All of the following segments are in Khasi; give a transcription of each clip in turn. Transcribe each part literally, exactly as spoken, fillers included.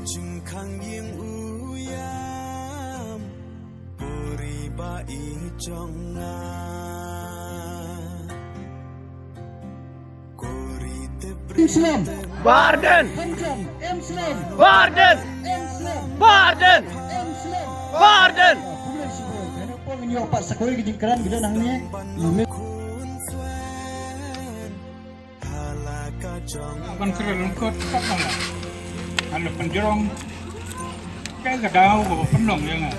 Jingkhang ïing u ïam, puri ba i jong nga. Kuri te bri Islam. Warden! Hanjam, Islam. Warden! Islam. Warden! Islam. Warden! Kumne sibo, kane pon nyo pa sakoi ki jingkran kita nang ni. Ban kren lengkot kat nang. Alo penjerong. Kaei ka daw kaba pynlong ïa nga.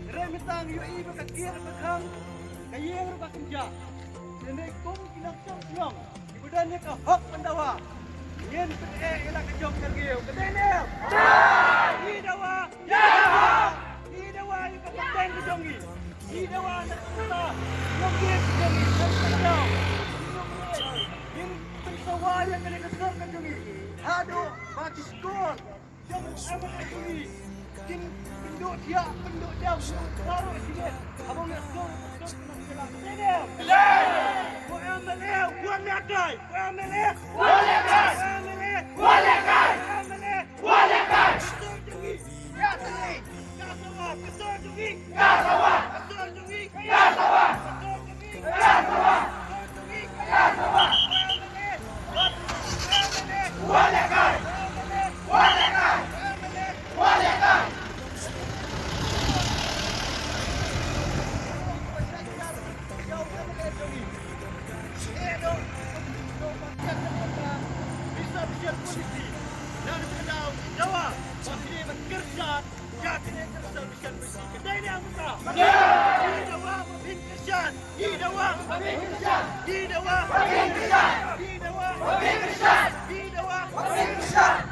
Hynrei mynta ngi ïohi ba ka tiar ka khang, ka ïing ruh ka kynjah. Te ne kum ki nongshong shnong kiba don ïa ka hok ban dawa, ngin pyneh ïa la ka jong ka riew. Ka dei ne? Ngi dawa ïa ka hok. Ngi dawa ïa ka Dawa na ka bynta jong ngi, jong ngi, jong ngi, jong ngi. Ngin pynsawa ïa kane ka sorkar jong ngi haduh ba ki skul jong M L A jong ngi kin pynduh thiah pynduh jam baroh shi miet. Haba ngi skul, skul, skul, skul. Ko M L A, wat lehkai. Ko M L A, wat lehkai. Ko M L A, wat lehkai. Ko M L A, wat lehkai. Ka sorkar jong ngi, ka sorkar jong ngi. Ka sorkar jong ngi. Ka sawa! Ka sorkar jong ngi! Ka sawa! Ka sorkar jong ngi! Ka sawa! Ka sorkar jong ngi! Ka sawa! Wat lehkai! Wat lehkai! Wat lehkai! Reservation policy. Nang ka daw dawa ba kine ban kyrshan ïa kine ki reservation policy. Ka dei ne em mynta? Ngi dawa ba phin kyrshan. Ngi dawa ba phin kyrshan. Ngi dawa ba phin kyrshan. Ngi dawa ba phin kyrshan. Ngi dawa ba phin kyrshan.